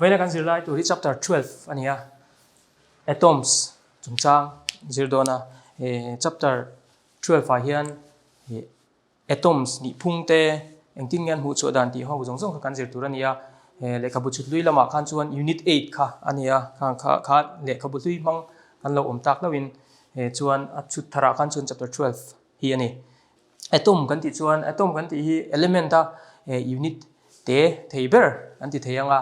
Vawiina kan zirlai tur hi chapter 12 a ni a, atoms chungchang zir dawn a, chapter 12 ah hian atoms nih phung te engtin nge an hmuh chhuah dan tih ho zawng zawng kha kan zir tur a ni a, lehkhabu chhut hlui lamah khan chuan unit 8 kha a ni a, khang kha kha lehkhabu hlui hmang kan lo awm tak hlauhin chuan a chhut tharah khan chuan chapter 12 hi a ni. Atom kan tih chuan atom kan tih hi element a unit te thei ber an ti thei ang a,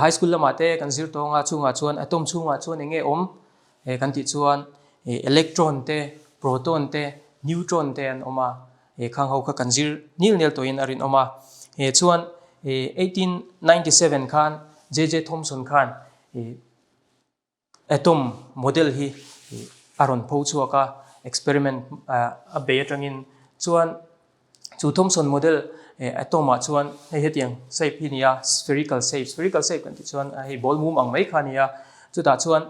high school lamah te kan zir tawng a chungah chuan atom chhungah chuan eng nge awm kan tih chuan electron te proton te neutron te an awm a, khang ho kha kan zir nil nel tawhin a rinawm a, chuan 1897 khan JJ Thomson khan Atom model hi a rawn pho chhuak a, experiment a bei atangin chuan chu Thomson model atom ah chuan hei hetiang shape hi a ni a, spherical shape, spherical shape kan tih chuan hei ball mum ang mai kha a ni a, chutah chuan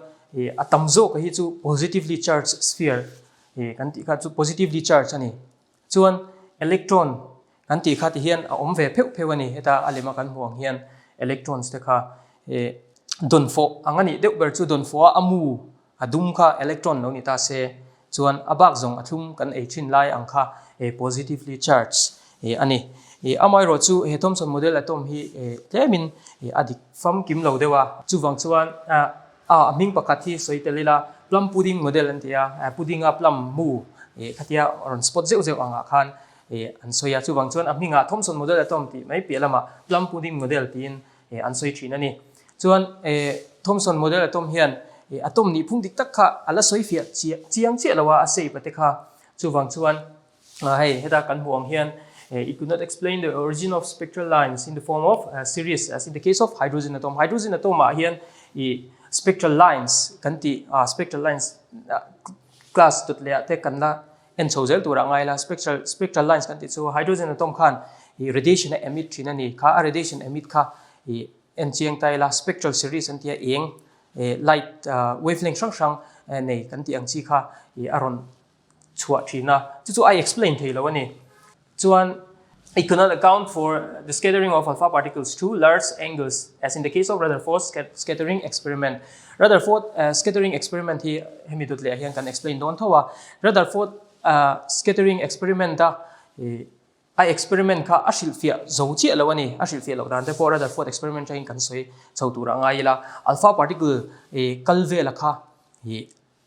a tam zawk hi chu positively charged sphere kan tih kha chu positively charged a ni. Chuan electron kan tih kha ti hian a awm ve pheuh pheuh a ni. Heta a lema kan hmuh ang hian electrons te kha eh dawnfawh ang a nih deuh ber chu dawnfawh a a mu a dum kha electron lo ni ta se chuan a bak zawng a thlum kan ei thin lai ang kha eh positively charged eh a ni. Eh amaherawh chu he Thomson model atom hi eh tlemin eh a dik famkim lo deuh a. Chuvang chuan ah A a hming pakhat hi sawi tel ila, plum pudding model an ti a, pudding a plum mu eh khatia rawn spot zeuh zeuh angah khan eh an sawi a, chuvang chuan a hmingah Thomson model atom tih mai piah lamah plum pudding model tiin eh an sawi thin a ni. Chuan eh Thomson model atom hian eh atom nih phung dik tak kha a la sawi fiah chiah chiang chiah lo a, a shape a te kha, chuvang chuan Hei heta kan hmuh ang hian it could not explain the origin of spectral lines in the form of series as in the case of hydrogen atom. Hydrogen atom ah hian i spectral lines kan tih spectral lines class dawt leh ah te kan la en chho zel tur ah ngai la spectral spectral lines kan tih chu hydrogen atom khan i radiation a emit thin a ni kha a radiation emit kha i en chiang ta ila spectral series an tia eng light wavelength hrang hrang nei kan tih ang chi kha i a rawn chhuah thin a, chu chu I explain thei lo a ni. Chuan it cannot account for the scattering of alpha particles through large angles as in the case of Rutherford scattering experiment. Rutherford scattering experiment hi hemi dawt leh ah hian kan explain dawn tho a. Rutherford scattering experiment a a experiment kha a hrilhfiah zo chiah lo a ni. A hrilhfiah loh dan te pawh Rutherford experiment atangin kan sawi chho tur a ngai ila. Alpha particle kal vela kha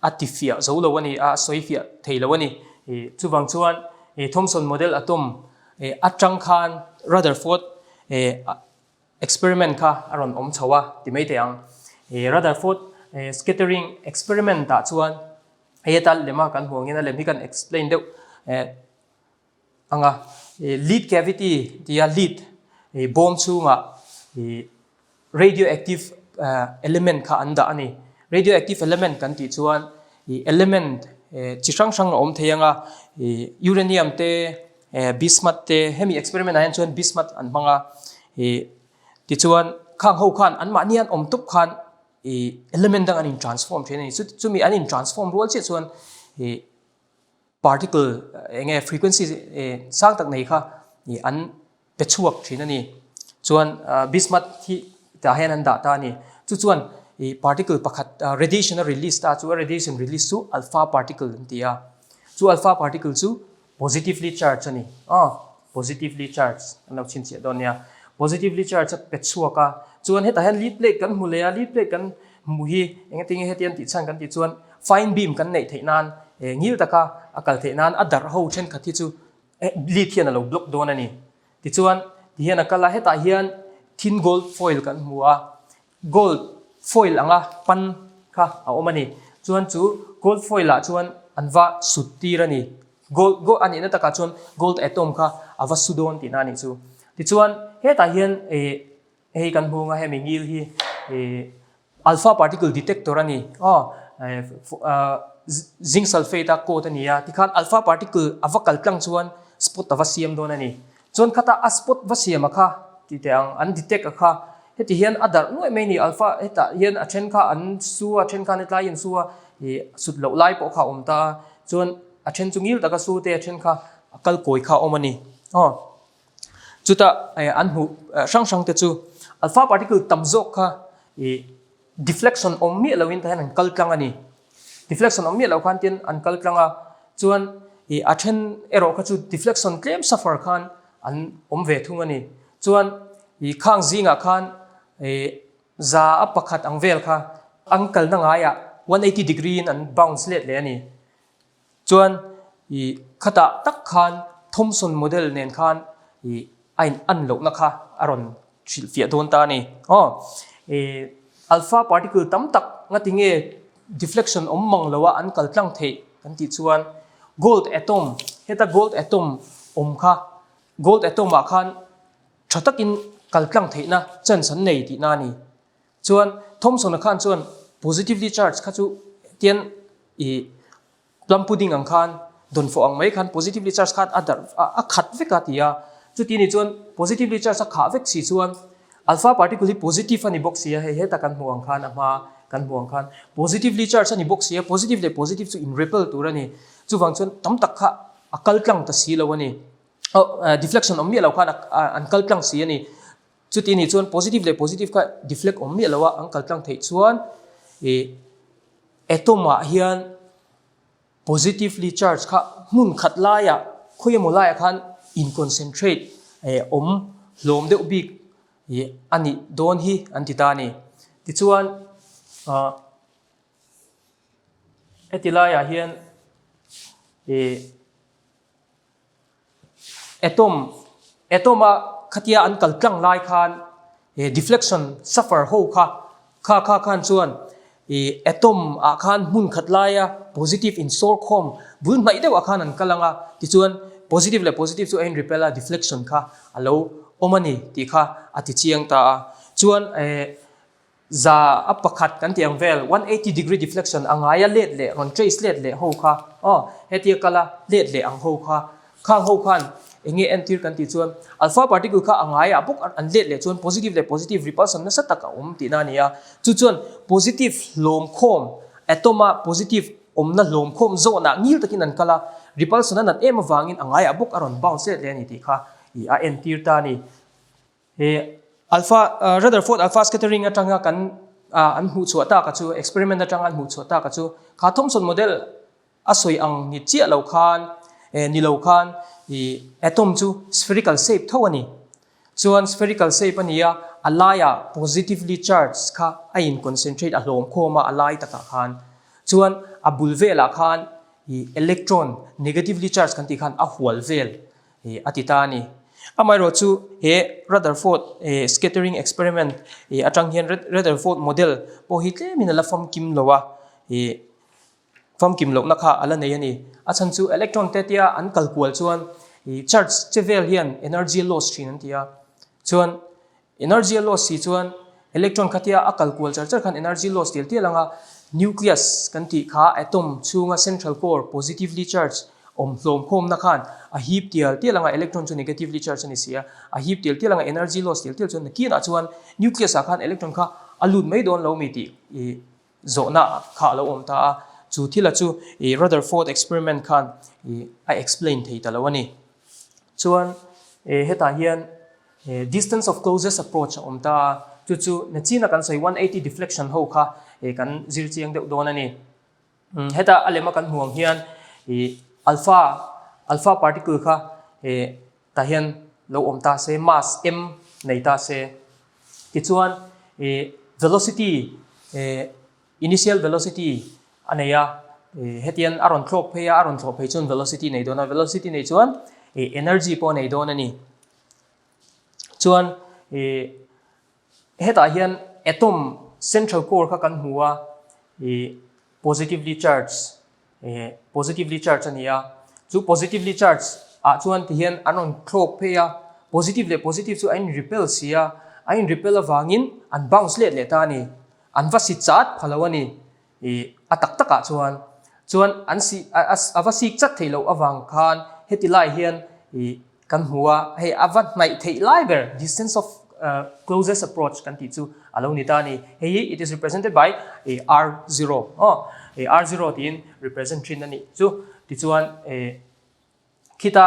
A ti fiah zo lo a ni, a sawi fiah thei lo a ni. Chuvang chuan Thomson model atom atang khan Rutherford experiment kha a rawn awm chho a ti mai teh ang. Rutherford scattering experiment ah chuan hei heta lema kan hmuh angin a lem hi kan explain deuh ang a. Lead cavity tia lead bawm chhungah Radioactive element kha an dah a ni. Radioactive element kan tih chuan element chi hrang hrang a awm thei ang a, uranium te, bismuth te, hemi experiment ah hian chuan bismuth an hmang a, tichuan khang ho khan anmahni an awm tawp khan element dang an in transform thin a ni. Chumi an in transform rual chiah chuan particle eng nge frequency sang tak nei kha an pe chhuak thin a ni. Chuan bismuth hi tah hian an dah ta a ni. Chu chuan ih particle pakhat radiation a release ta chu a radiation release chu alpha particle an ti a. Chu alpha particle chu positively charged a ni. Aw positively charged an lo chhinchhiah dawn nia. Positively charged a pe chhuak a. Chuan hetah hian lead plate kan hmu leh a, lead plate kan hmu hi engtin nge heti an tih chhan kan tih chuan fine beam kan neih theih nan ngil taka a kal theih nan a darh ho thenkhat hi chu Lead hian a lo block dawn a ni. Tichuan, tihian a kal a, hetah hian thin gold foil kan hmu a, gold foil anga pan kha a awm a ni. Chuan chu gold foil ah chuan an va sut tir a ni. Gold, gold a nihna takah chuan gold atom kha a va su dawn tihna a nih chu. Tichuan, hetah hian eh Hei kan hmu anga hemi ngil hi alpha particle detector a ni. Aw zinc sulfate a coat a ni a, tikhan alpha particle a va kal tlang chuan spot a va siam dawn a ni. Chuan khata a spot va siam a kha tih teh ang, an detect a kha heti hian a darh nuaih mai a ni. Alpha hetah hian a then kha an su a, a then khan hetlai an su a, ih sut loh lai pawh kha a awm ta a, chuan a then chu ngil taka su te a then kha a kal kawi kha a awm a ni. Aw. Chutah an hmuh hrang hrang te chu alpha particle tam zawk kha Ih deflection awm miah loin tah hian an kal tlang a ni. Deflection awm miah loh khan tin an kal tlang a, chuan ih a then erawh kha chu deflection tlem suffer khan an awm ve thung a ni. Chuan ih khang zingah khan ih za a pakhat ang vel kha an kalna ngaiah 180 degree in an bounce let leh a ni. Chuan ih khatah tak khan Thomson model nen khan ih a in an lohna kha a rawn hrilhfiah dawn ta a ni. Aw ih alpha particle tam tak ngati nge deflection awm mang loa an kal tlang theih kan tih chuan gold atom heta gold atom awm kha gold atom ah khan tha takin kal tlang theihna chance an nei tihna a ni. Chuan Thomson-a khan chuan positively charged kha chu tian ih plum pudding ang khan dawnfawh ang mai khan positively charged khan a darh a khat vek a ti a. Chuti ni chuan positively charged a khah vek si chuan alpha particle hi positive a ni bawk si a, hei heta kan hmuh ang khan a hma kan hmuh ang khan positively charged a ni bawk si a, positive leh positive chu in repel tur a ni. Chuvang chuan tam tak kha a kal tlang ta si lo a ni. Deflection awm miah lo khan an kal tlang si a ni. Chuti nih chuan positive leh positive kha deflect awm miah lo a, an kal tlang theih chuan ih atom ah hian positively charge kha hmun khat laiah khawi emaw laiah khan in concentrate eh awm hlawm deuh bik ih a nih dawn hi an ti ta a ni. Tichuan ah heti laiah hian ih. Atom, Atom a khatia an kal tlang lai khan he deflection suffer ho kha kha kha khan chuan ih atom ah khan hmun khat laia positive in sawr khawm bul hnaih deuh ah khan an kal ang a, tichuan positive leh positive chu a in repel a deflection kha a lo awm a ni tih kha a ti chiang ta a, chuan eh Za a pakhat kan tih ang vel, 180 degree deflection a ngaia let leh rawn trace let leh ho kha aw, hetia kala let leh ang ho kha, khang ho khan eng nge entir kan tih chuan alpha particle kha a ngaiah bawk an let leh chuan positive leh positive repulsion nasa tak a awm tihna a ni a, chu chuan positive hlawm khawm atom a positive awmna hlawm khawm zawnah ngil takin an kal a, repulsion a nat em avangin a ngaiah bawk a rawn bounce let leh a ni tih kha ih a entir ta a ni. He alpha Rutherford alpha scattering atanga kan an hmuh chhuah tak a chu experiment atanga an hmuh chhuah tak a chu kha Thomson model a sawi ang ni chiah lo khan ni lo khan ih atom chu spherical shape tho a ni. Chuan spherical shape a ni a, a laiah positively charged kha a in concentrate a hlawm khawm a a lai takah khan. Chuan a bul velah khan ih electron negatively charged kan tih khan a hual vel a ti ta a ni. Amaherawh chu he Rutherford scattering experiment atang hian Rutherford model pawh hi tlemin a la famkim lo a, famkim lohna kha a la nei a ni. A chhan chu electron te tia an kal kual chuan charge che vel hian energy a loss thin an ti a, chuan Energy a loss si chuan electron khatia a kal kual char char khan energy loss tial tial anga nucleus kan tih kha atom chhunga central core positively charged awm hlawm khawmna khan a hip tial tial anga electron chu negatively charged a ni si a, a hip tial tial anga energy loss tial tial chuan nakinah chuan nucleus ah khan electron kha a lut mai dawn lo mi tih ih zawhna kha a lo awm ta a, chu thila chu ih Rutherford experiment khan ih a explain thei ta lo a ni. Chuan ih hetah hian Distance of closest approach a awm ta a, chu chu nachina kan sawi 180 deflection ho kha kan zir chiang deuh dawn a ni. Heta a lema kan hmuh ang hian alpha alpha particle kha tah hian lo awm ta se, mass m nei ta se. Tichuan velocity initial velocity a nei a, hetian a rawn thlawk phei a, a rawn thlawh phei chuan velocity nei dawn a, velocity nei chuan energy pawh a nei dawn a ni. Chuan ih hetah hian atom central core kha kan hmu a, ih positively charged ih positively charged a ni a, chu positively charged ah chuan tihian an rawn thlawk phei a, positive leh positive chu a in repel si a, a in repel avangin an bounce let leh ta a ni, an va si chat pha lo a ni. I a tak takah chuan chuan an si a va sik chat theih loh avang khan heti lai hian i kan hmu a, hei a va hnaih theih lai ber distance of closest approach kan tih chu a lo ni ta a ni. Hei hi it is represented by r zero aw r zero tiin represent thin a nih chu. Tichuan khita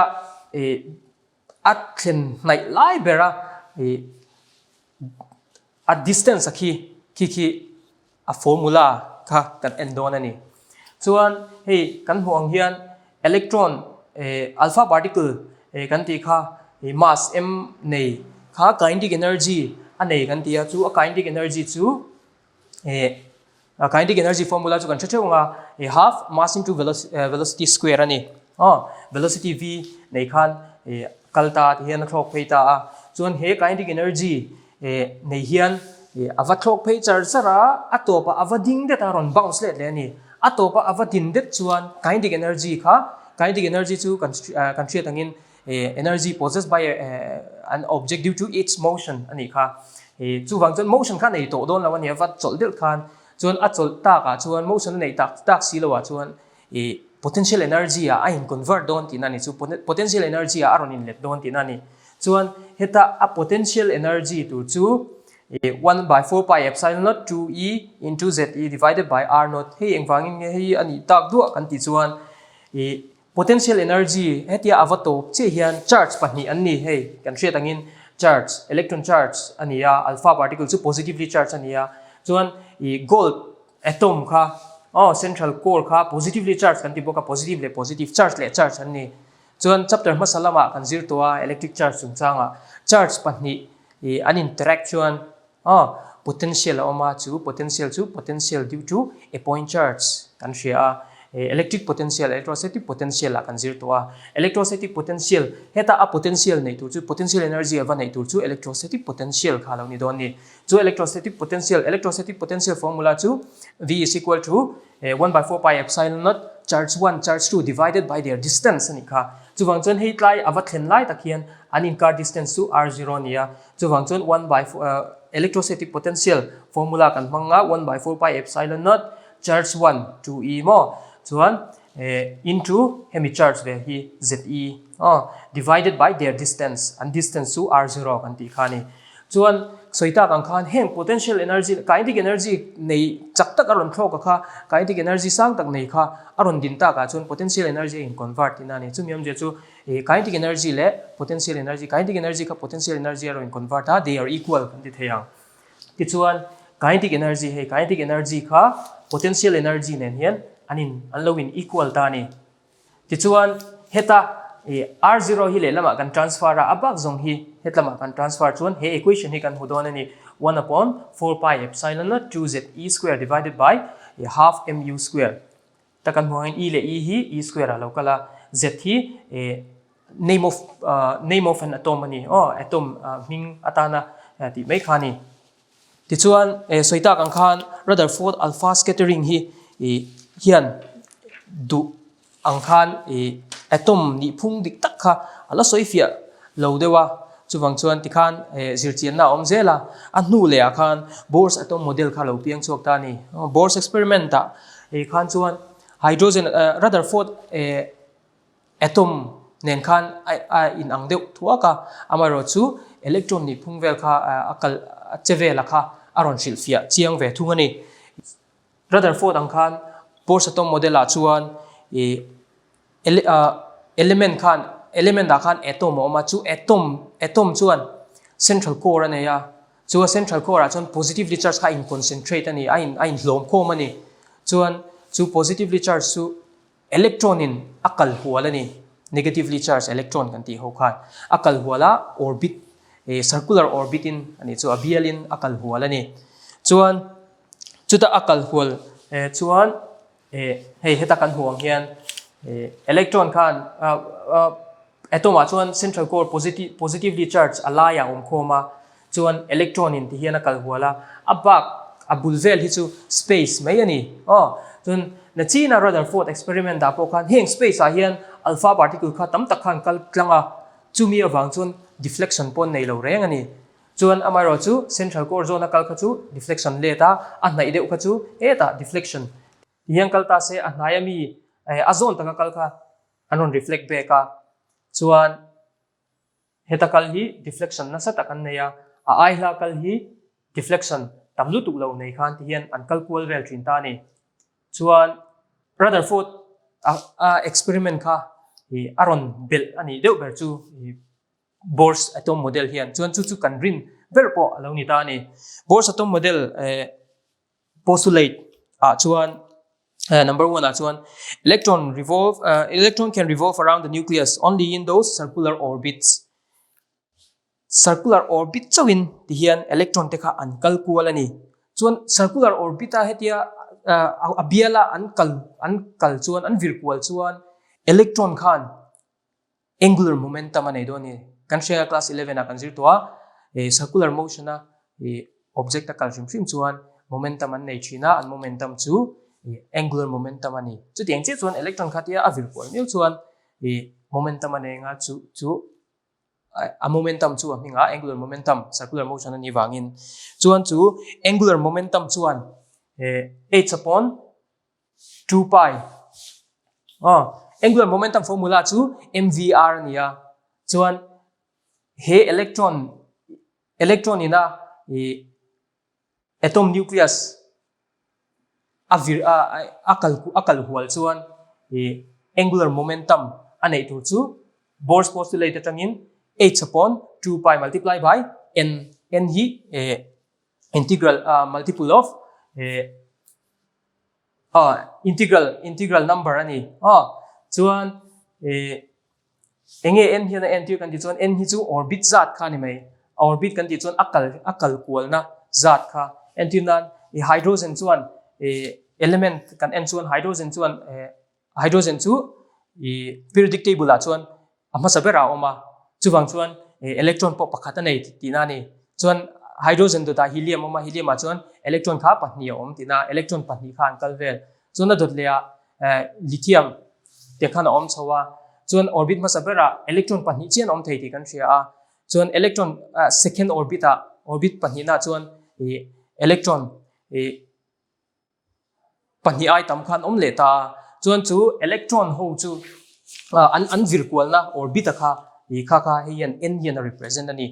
i a thlen hnaih lai bera i a distance a khi khi. Khi khi a formula kha kan en dawn a ni. Chuan hei kan hmuh ang hian electron alpha particle kan tih kha mass m nei kha kinetic energy a nei kan ti a, chu a kinetic energy chu Kinetic energy formula chu kan hre theuh ang a, e half mass into velocity square a ni. Aw, velocity v nei khan e kal ta ti hian a thlawk phei ta a. Chuan he kinetic energy e nei hian e a va thlawk phei char char a, a tawpah a va ding det a, rawn bounce let leh a ni. A tawpah a va din det chuan kinetic energy kha, kinetic energy chu kan kan hriat angin e energy possessed by an object due to its motion a nih kha. E chuvang chuan motion kha a nei tawh dawn lo a nia va chawlh deuh khan chuan a chawlh tak ah chuan motion a neih tak tak si lo ah chuan e potential energy ah a in convert dawn tihna a ni chu potential energy ah a rawn in let dawn tihna a ni. Chuan heta a potential energy tur chu e 1/4 pi epsilon naught 2e into ze divided by r naught hei engvangin nge hei a nih tak duah kan tih chuan e Potential energy hetia a va tawp chiah hian charge pahnih an ni hei kan hriat angin charge electron charge a ni a alpha particle chu positively charge a ni a chuan ih gold atom kha aw central core kha positively charge kan ti bawk a positive leh positive charge leh charge an ni chuan chapter hmasa lamah kan zir tawh a electric charge chungchangah charge pahnih ih an interact chuan Aw, potential a awm a, chu potential chu potential due to a point charge kan hria a, electric potential, electrostatic potential ah kan zir tawh a, electrostatic potential heta a potential neih tur chu potential energy a va neih tur chu electrostatic potential kha a lo ni dawn a ni. Chu electrostatic potential, electrostatic potential formula chu V is equal to 1/4 pi epsilon naught charge one charge two divided by their distance a nih kha. Chuvang chuan hei tlai a va thlen lai tak hian an inkar distance chu r zero a ni a, Chuvang chuan one by electrostatic potential formula kan hmang a, one by four pi epsilon naught charge one to e maw chuan into hemi charge ve hi z e aw divided by their distance an distance chu r zero kan tih kha a ni. Chuan sawi tak ang khan heng potential energy kinetic energy nei chak tak a rawn thlawk a kha kinetic energy sang tak nei kha a rawn din tak ah chuan potential energy a in convert tihna a ni. Chumi awmzia chu Ih kinetic energy leh potential energy, kinetic energy kha potential energy a rawn convert a, they are equal kan ti thei ang. Tichuan kinetic energy hei kinetic energy kha potential energy nen hian an in an lo in equal ta a ni. Tichuan heta ih R zero hi lehlamah kan transfer a, a bak zawng hi hetlamah kan transfer chuan he equation hi kan hmu dawn a ni, one upon four pi epsilon naught 2 ze square divided by half mu square. Ta kan hmuh angin e leh e hi e square ah lo kal a, z hi name of name of an atom a ni aw, atom hming atana tih mai kha a ni. Tichuan sawi tak ang khan Rutherford alpha scattering hi hian duh ang khan atom nih phung dik tak kha a la sawi fiah lo deuh a, chuvang chuan tikhan zirchianna a awm zel a, a hnu leh ah khan Bohr's atom model kha a lo piang chhuak ta a ni. Bohr's experiment ah Hei khan chuan hydrogen Rutherford atom nen khan a inang deuh thuak a, amaherawh chu electron nih phung vel kha a kal a che vela kha a rawn hrilhfiah chiang ve thung a ni. Rutherford ang khan Bohr's atom model ah chuan ih Element khan element ah khan atom a awm a, chu atom atom chuan central core a nei a, chu a central core ah chuan positively charge kha a in concentrate a ni, a in a inhlawm khawm a ni. Chuan chu positively charge chu electron in a kal hual a ni, negatively charge electron kan tih ho khan a kal hual a, orbit eh circular orbit in a nih chu a bial in a kal hual a ni. Chuan chuta a kal hual eh chuan Eh, hei heta kan hmuh ang hian eh, electron khan ah, ah, atom ah chuan central core positive, positively charge a laiah a awm khawm a, chuan electron in ti hian a kal hual a, a bak a bul vel hi chu space mai a ni. Aw, chuan nachina Rutherford experiment ah pawh khan heng space ah hian alpha particle kha tam tak khan kal tlang a, chumi avang chuan deflection pawh an nei lo reng a ni. Chuan amaherawh chu central core zawn a kal kha chu deflection let a, a hnaih deuh kha chu hetah deflection ti hian kal ta se a hnai ami a zawn taka kal kha an rawn reflect back a, chuan heta kal hi deflection nasa tak an nei a, a ai hla kal hi deflection tam lutuk lo nei khan ti hian an kal kual vel thin ta a ni. Chuan Rutherford a experiment kha a rawn belh a nih deuh ber chu. Bohr's atom model hian chuan chu chu kan rin ber pawh a lo ni ta a ni. Bohr's atom model eh. postulate ah chuan number 1 ah chuan electron revolve electron can revolve around the nucleus only in those circular orbits. Circular orbit chauhin ti hian electron te kha an kal kual a ni. Chuan circular orbit a hetia a biala an kal an kal chuan an vir kual chuan electron khan angular momentum a nei dawn a ni. Kan hria class 11 ah kan zir tawh a, circular motion a object a kal hrim hrim chuan momentum an nei thin a, an momentum chu angular momentum a ni. Chutiang chiah chuan electron kha tia a vir kual miau chuan momentum a nei anga chu chu a momentum chu a hming a angular momentum circular motion a nih vangin chuan chu angular momentum chuan h upon 2 pi angular momentum formula chu mvr a ni a chuan he electron electron ina Atom nucleus a vir a a kal a kal hual chuan ih angular momentum a neih tur chu Bohr's postulate atangin h upon 2 pi multiply by n, n hi eh integral ah multiple of eh ah integral integral number a ni a chuan eh Enge n hian a entir kan tih chuan n hi chu orbit zat kha a ni mai. A orbit kan tih chuan a kal a kal kualna zat kha. Entir nan i hydrogen chuan i element kan en chuan hydrogen chuan hydrogen chu i periodic table ah chuan a hmasa berah a awm a. Chuvang chuan electron pawh pakhat a nei tihna a ni. Chuan hydrogen dawtah helium a awm a, helium ah chuan electron kha pahnih a awm tihna, electron pahnih kha an kal vel. Chuan a dawt leh ah lithium te khan a awm chho a, chuan orbit hmasa berah electron pahnih chiah an awm thei tih kan hria a, chuan electron second orbit ah orbit pahnihna chuan electron pahnih ai tam khan awm leh ta a, chuan chu electron ho chu an an vir kualna orbit a kha ih kha kha hei hian n hian a represent a ni,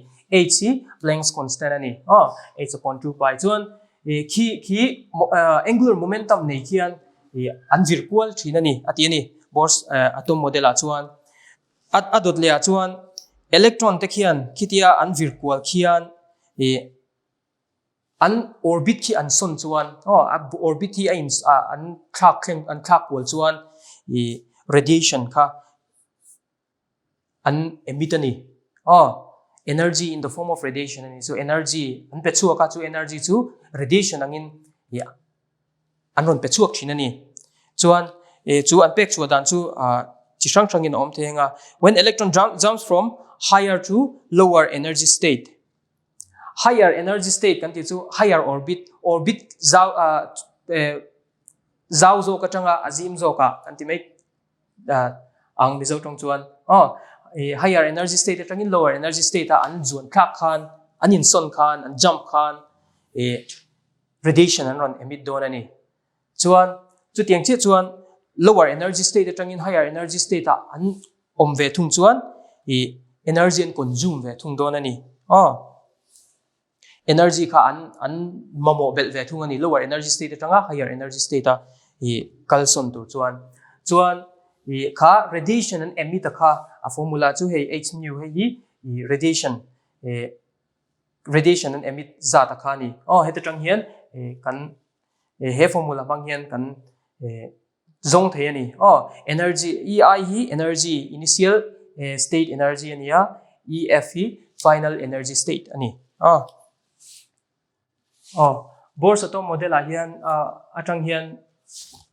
h hi Planck's constant a ni aw h upon 2 pi chuan ih khi khi angular momentum nei khian ih an vir kual thin a ni a ti a ni Bohr's atom model ah chuan a a dawt leh ah chuan electron te khian khitia an vir kual khian ih An orbit khi an sawn chuan aw a orbit hi a in an thlak thleng an thlak kual chuan ih radiation kha an emit a ni aw energy in the form of radiation a ni chu energy an pe chhuak a chu energy chu radiation angin ih an rawn pe chhuak thin a ni. Chuan eh chu an pek chhuah dan chu ah chi hrang hrangin a awm thei ang a when electron jumps from higher to lower energy state Higher energy state kan tih chu higher orbit, orbit zau zau zawk atanga a zim zawkah kan ti mai ang Mizo tawng chuan aw higher energy state atangin lower energy state a an zuan thlak khan an insawn khan an jump khan radiation an rawn emit dawn a ni. Chuan chutiang chiah chuan lower energy state atangin higher energy state ah an awm ve thung chuan ih energy an consume ve thung dawn a ni. Aw energy kha an an mamawh belh ve thung a ni lower energy state atanga higher energy state a ih kalsawn tur chuan. Chuan ih kha radiation an emit a kha a formula chu hei h nu hei hi ih radiation ih radiation an emit zat a kha a ni. Aw heta tang hian ih kan He formula hmang hian kan zawng thei a ni. Aw, energy, EI hi energy, initial state energy a ni a, EF hi final energy state a ni. Aw, aw, Bohr's atom model ah hian atang hian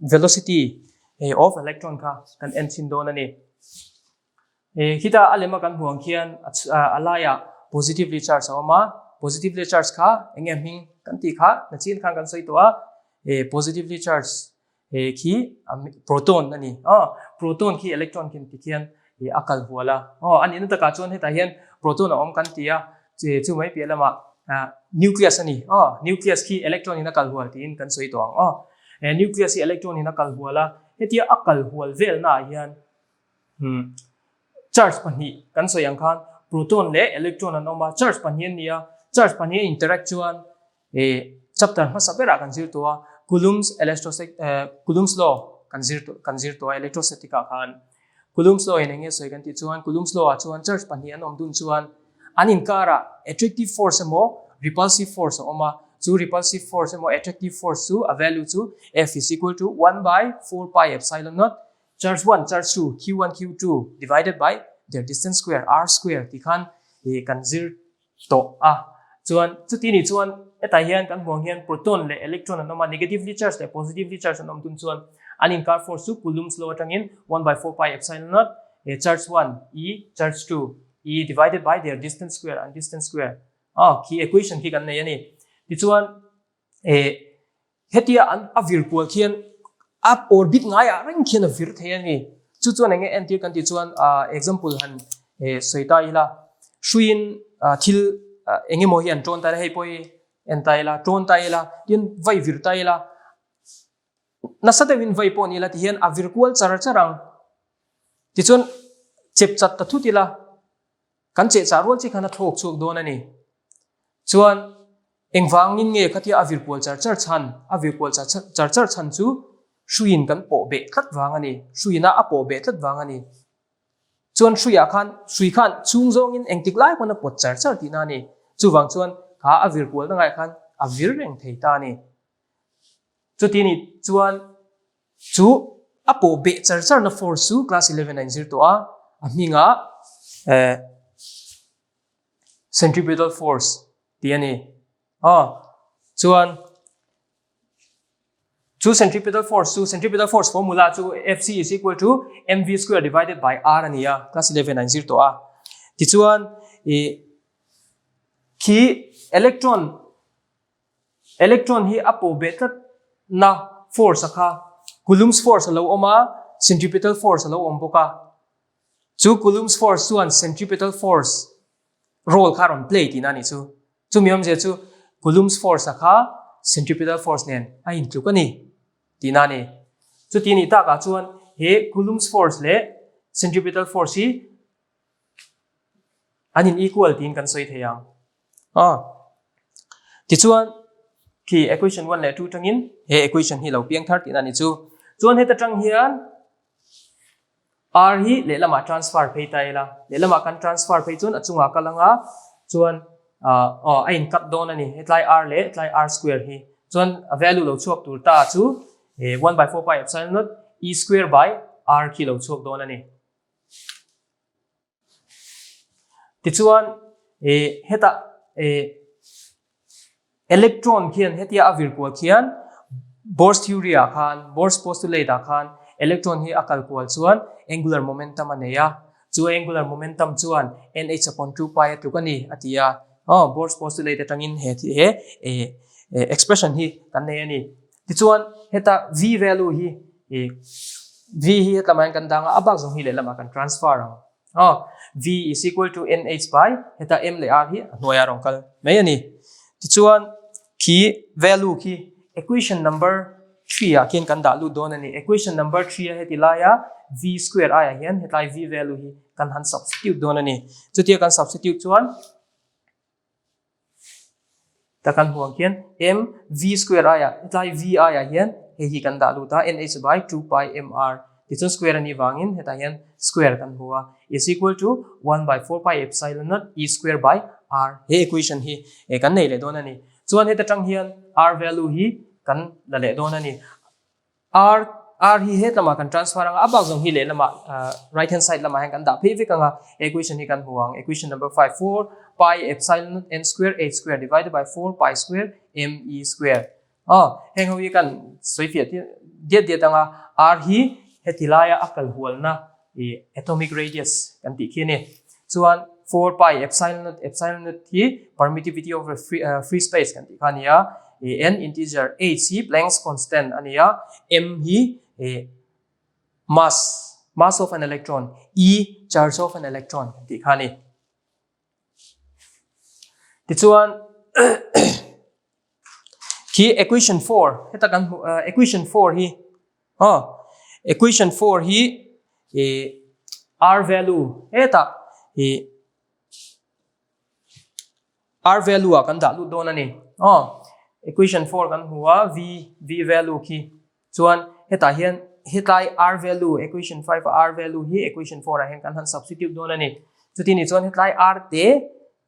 velocity of electron kha kan en chhin dawn a ni. Khita a lema kan hmuh ang khian a laiah positively charge a awm a, positively charge kha eng nge hming kan tih kha nachin khan kan sawi tawh a, positively charge khi proton a ni aw, proton khi electron khi ti khian a kal hual a, aw a nihna takah chuan hetah hian proton a awm kan ti a, chu mai piah lamah nucleus a ni aw, nucleus khi electron in a kal hual tiin kan sawi tawh ang aw, nucleus hi electron in a kal hual a, hetia a kal hual velnaah hian Charge pahnih kan sawi ang khan proton leh electron an awm a, charge pahnih an ni a, charge pahnih a interact chuan chapter hmasa berah kan zir tawh a, Coulomb's electrostatic Coulomb's law kan zir kan zir tawh a electrostatic ah khan. Coulomb's law in eng nge sawi kan tih chuan Coulomb's law ah chuan charge pahnih an awm dun chuan an inkarah attractive force emaw repulsive force a awm a. Chu repulsive force emaw attractive force chu a value chu F is equal to 1 by 4 pi epsilon naught charge 1 charge 2 q1 q2 divided by their distance square r square ti khan kan zir tawh a. Chuan chuti nih chuan hetah hian kan hmuh ang hian proton leh electron an awm a, negatively charged leh positively charged an awm tum chuan an inkar force chu Coulomb's law atangin 1 by 4 pi epsilon naught charge 1 e charge 2 e divided by their distance square an distance square a khi equation khi kan nei a ni. Tichuan eh Hetia an a vir kual khian a orbit ngaiah reng khian a vir thei a ni. Chu chuan eng nge entir kan tih chuan example han sawi ta ila, hruiin thil eng emaw hi an tawn ta ila, hei pawh hi en ta ila, tawn ta ila, tin vai vir ta ila, nasa deuhin vai pawh ni ila tihian a vir kual char char ang. Tichuan chep chat ta thut ila, kan chehchah rual chi khan a thlawk chhuak dawn a ni. Chuan Engvangin nge khatia a vir kual char char chhan? A vir kual char char chhan chu hruiin kan pawh beh tlat vang a ni. Hruiina a pawh beh tlat vang a ni. Chuan hruiah khan, hrui khan chhung zawngin engtik lai pawn a pawt char char tihna a ni. Chuvang chuan kha a vir kualna ngaiah khan a vir reng thei ta a ni. Chuti nih chuan chu a pawh beh char charna force chu class 11 a inzir tawh a, a hmingah eh centripetal force tih a ni. Aw, chuan chu centripetal force chu centripetal force formula chu Fc is equal to mv square divided by r a ni a, class 11 a inzir tawh a. Tichuan i khi electron electron hi a pawh beh tlat na force a kha Coulomb's force a lo awm a, centripetal force a lo awm bawk a. Chu Coulomb's force chuan centripetal force role kha a rawn play tihna a nih chu. Chumi awmzia chu Coulomb's force a kha centripetal force nen a intluk a ni tihna a ni. Chuti nih takah chuan he Coulomb's force leh centripetal force hi an in equal tiin kan sawi thei ang. Aw. Tichuan khi equation 1 leh 2 tangin he equation hi lo piang thar tihna a ni chu. Chuan heta tang hian R hi lehlamah transfer phei ta ila, lehlamah kan transfer phei chuan a chungah kal anga chuan aw a in cut dawn a ni, hetlai R leh hetlai R square hi chuan a value lo chhuak tur ta chu 1 by 4 pi epsilon naught E square by R khi lo chhuak dawn a ni. Tichuan hetah electron khian hetia a vir kual khian Bohr's theory ah khan, Bohr's postulate ah khan electron hi a kal kual chuan angular momentum a nei a, chu angular momentum chuan nh upon 2 pi a tluk a ni a ti a, Bohr's postulate atangin he expression hi kan nei a ni. Tichuan heta v value hi v hi hetlamah hian kan dang a, a bak zawng hi lehlamah kan transfer ang. Aw, v is equal to nh by heta m leh r hi a hnuaiah a rawn kal mai a ni. Tichuan khi value khi equation number 3 ah khian kan dah lut dawn a ni. Equation number 3 a heti laia v square aiah hian hetlai v value hi kan han substitute dawn a ni. Chutia kan substitute chuan Ta kan hmuh ang khian m v square aiah hetlai v aiah hian hei hi kan dah lut a nh by 2 pi m r tichuan square a nih vangin hetah hian square kan hmu a is equal to 1 by 4 pi epsilon naught e square by r he equation hi kan nei leh dawn a ni. Chuan heta tang hian r value hi kan la leh dawn a ni. R R hi het lamah kan transfer anga a bak zawng hi lehlamah right hand side lamah hian kan dah phei vek anga equation hi kan hmu ang equation number 5 4 pi epsilon naught n square h square divided by 4 pi square m e square aw heng ho hi kan sawi fiah diat diat anga R hi heti laia a kal hualna i atomic radius kan tih khi a ni. Chuan 4 pi epsilon naught epsilon naught hi permittivity of a free, uh, free space kan tih kha a ni a. E, n integer h hi Planck's constant a ni a. M hi e, mass mass of an electron e charge of an electron kan tih kha a ni. Tichuan khi equation 4 heta kan hmu uh, equation 4 hi Aw, equation 4 hi i r value hetah i r value ah kan dah lut dawn a ni. Aw, equation 4 kan hmu a v v value khi chuan hetah hian hetlai r value equation 5 a r value hi equation 4 ah hian kan han substitute dawn a ni. Chuti ni chuan hetlai r te.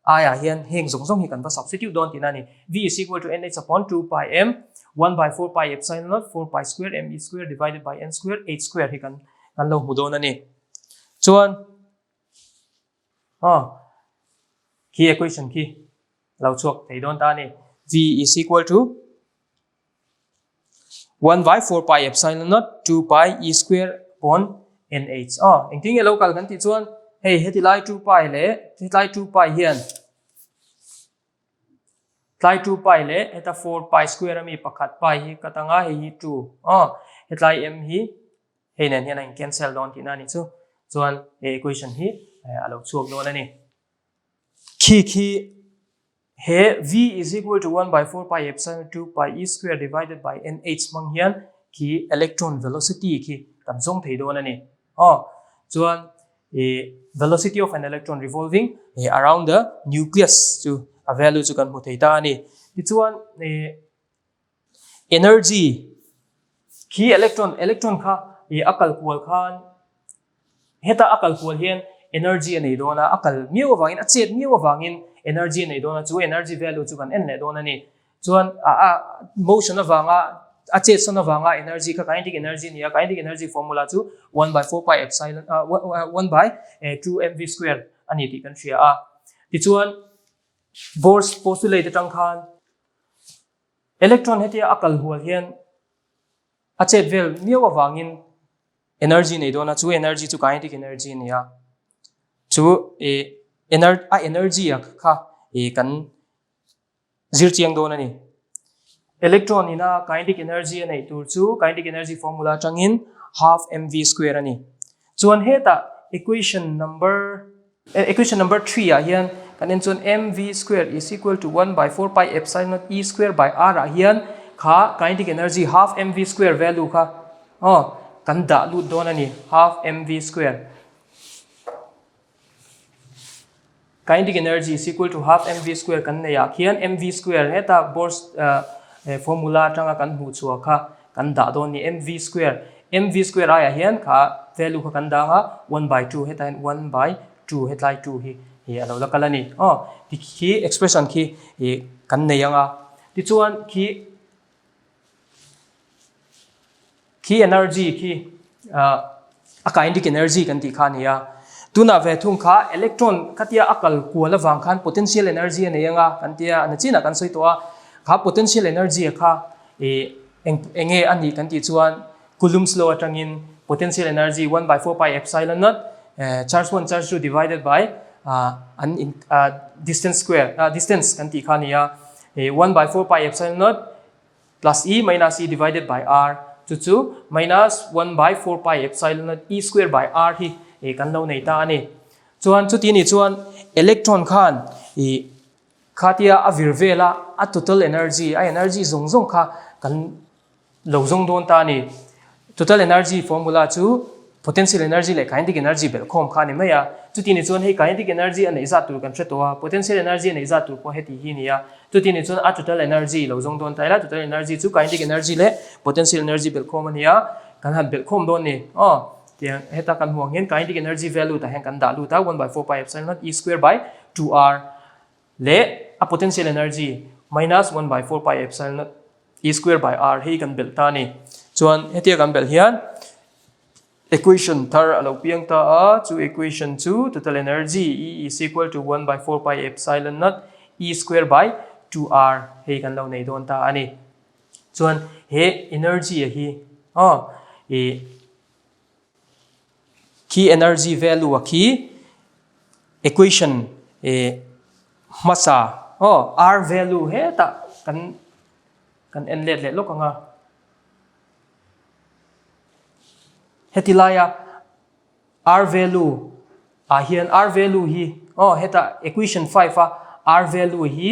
Aiah hian heng zawng zawng hi kan va substitute dawn tihna a ni. V is equal to nh upon 2 pi m 1 by 4 pi epsilon naught 4 pi square m e square divided by n square h square hi kan kan lo hmu dawn a ni. Chuan aw khi equation khi lo chhuak thei dawn ta a ni. V is equal to 1 by 4 pi epsilon naught 2 pi e square upon nh. Aw, engtin nge lo kal kan tih chuan hei heti lai 2 pi leh hetlai 2 pi hian tlai 2 pi leh heta 4 pi square ami pakhat pi hi ka tanga hei hi 2. Aw, hetlai m hi hei nen hian a in cancel dawn tihna a ni chu. Chuan he equation hi a lo chhuak dawn a ni. Khi khi He V is equal to 1 by 4 pi epsilon 2 pi e square divided by nh hmang hian khi electron velocity khi kan zawng thei dawn a ni. Aw, chuan i velocity of an electron revolving around the nucleus chu a value chu kan hmu thei ta a ni. Tichuan i Energy khi electron electron kha i a kal kual khan heta a kal kual hian energy a nei dawn a, a kal miau avangin a chet miau avangin energy a nei dawn a, chu energy value chu kan en leh dawn a ni. Chuan a a motion avanga a chet sawn avanga energy kha kinetic energy a ni a, kinetic energy formula chu 1 by 4 pi epsilon 1 by 2 mv square a ni tih kan hria a. Tichuan Bohr's postulate atang khan Electron hetia a kal hual hian a chet vel miau avangin energy nei dawn a, chu energy chu kinetic energy a ni a. Chu a energy a kha kan zir chiang dawn a ni. Electron ina kinetic energy a neih tur chu kinetic energy formula atangin half mv square a ni. Chuan hetah equation number Equation number 3 ah hian kan en chuan mv square is equal to 1 by 4 pi epsilon naught e square by r ah hian kha kinetic energy half mv square value kha aw kan dah lut dawn a ni half mv square kinetic energy is equal to half mv square kan nei ah khian mv square heta Bohr's formula atanga kan hmuh chhuah kha kan dah dawn ni mv square mv square aiah hian kha value kha kan dang a 1 by 2 hetah hian 1 by 2 hetlai 2 hi hi a lo la kal a ni aw ti khi expression khi ih kan nei ang a tichuan khi Khi energy khi a kinetic energy kan tih kha a ni a. Tunah ve thung kha electron khatia a kal kual avang khan potential energy a nei anga kan tia a na chinah kan sawi tawh a. Kha potential energy a kha ih eng enge a nih kan tih chuan Coulomb's law atangin potential energy 1 by 4 pi epsilon naught charge 1 charge 2 divided by an in distance square distance kan tih kha a ni a. 1 by 4 pi epsilon naught plus E minus E divided by R chu chu minus 1 by 4 pi epsilon naught E square by R hi eh kan lo nei ta a ni. Chuan chuti ni chuan electron khan ih khatia a vir vel a a total energy a energy zawng zawng kha kan lo zawng dawn ta a ni. Total energy formula chu Potential energy leh kinetic energy belh khawm kha a ni mai a. Chuti ni chuan hei kinetic energy a neih zat tur kan hre tawh a, potential energy a neih zat tur pawh heti hi a ni a. Chuti ni chuan a total energy lo zawng dawn ta ila, total energy chu kinetic energy leh potential energy belh khawm a ni a, kan han belh khawm dawn ni. Aw, tiang heta kan hmuh ang hian kinetic energy value tah hian kan dah lut a, 1 by 4 pi epsilon naught e square by 2r leh a potential energy minus 1 by 4 pi epsilon naught e square by r hei kan belh ta a ni. Chuan hetia kan belh hian Equation thar a lo piang ta a, chu equation chu total energy E is equal to 1 by 4 pi epsilon naught E square by 2R hei kan lo nei dawn ta a ni. Chuan he energy a hi aw i khi energy value a khi equation i hmasa aw R value hetah kan kan en let leh lawk ang a. Heti laia R value ah hian R value hi aw heta equation 5 a R value hi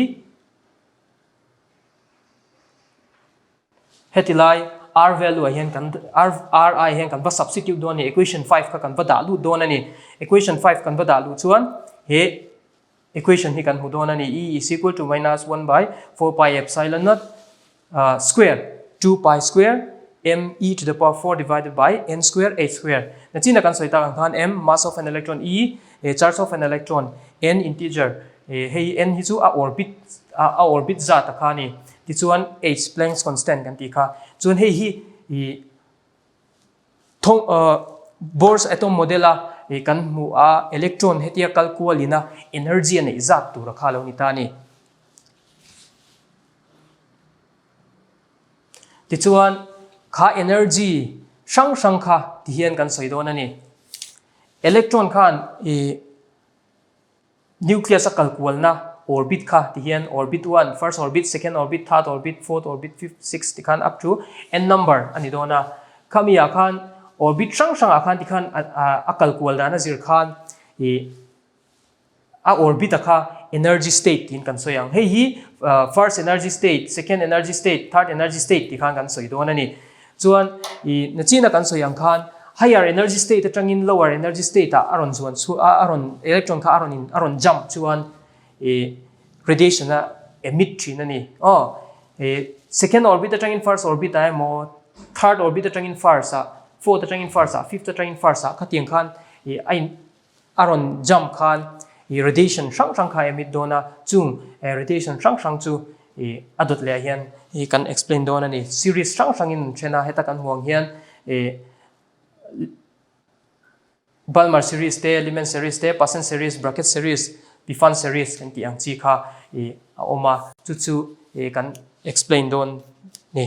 heti lai R value ah hian kan R R ai hian kan va substitute dawn a ni equation 5 kha kan va dah lut dawn a ni equation 5 kan va dah luh chuan he equation hi kan hmu dawn a ni E is equal to minus 1 by 4 pi epsilon naught square 2 pi square m e to the power 4 divided by n square h square na china kan sawi tak ang khan m mass of an electron e charge of an electron n integer. Hei n hi chu a orbit a orbit zat a kha a ni. Tichuan h Planck's constant kan tih kha. Chuan hei hi ih thawng Bohr's atom model a kan hmuh a electron hetia kal kualin a energy a neih zat tur a kha lo ni ta a ni. Tichuan kha energy hrang hrang kha ti hian kan sawi dawn a ni. Electron khan ih Nucleus a kal kualna orbit kha ti hian orbit one, first orbit, second orbit, third orbit, fourth orbit, fifth, sixth ti khan up to n number a ni dawn a. Khami ah khan orbit hrang hrang ah khan ti khan a kal kual dan a zir khan ih a orbit a kha energy state tiin kan sawi ang. Hei hi first energy state, second energy state, third energy state ti khan kan sawi dawn a ni. Chuan i nachina kan sawi ang khan higher energy state atangin lower energy state ah a rawn zuan chhuah a, a rawn electron kha a rawn in a rawn jump chuan i radiation a emit thin a ni. Aw i second orbit atangin first orbit ah emaw third orbit atangin first ah fourth atangin first ah fifth atangin first ah khatiang khan i a in A rawn jump khan i radiation hrang hrang kha a emit dawn a, chung radiation hrang hrang chu i a dawt leh ah hian i kan explain dawn a ni. Series hrang hrangin an then a, heta kan hmuh ang hian i Balmer series te, Lyman series te, Paschen series, Brackett series, Pfund series kan tih ang chi kha i a awm a, chu chu i kan explain dawn a ni.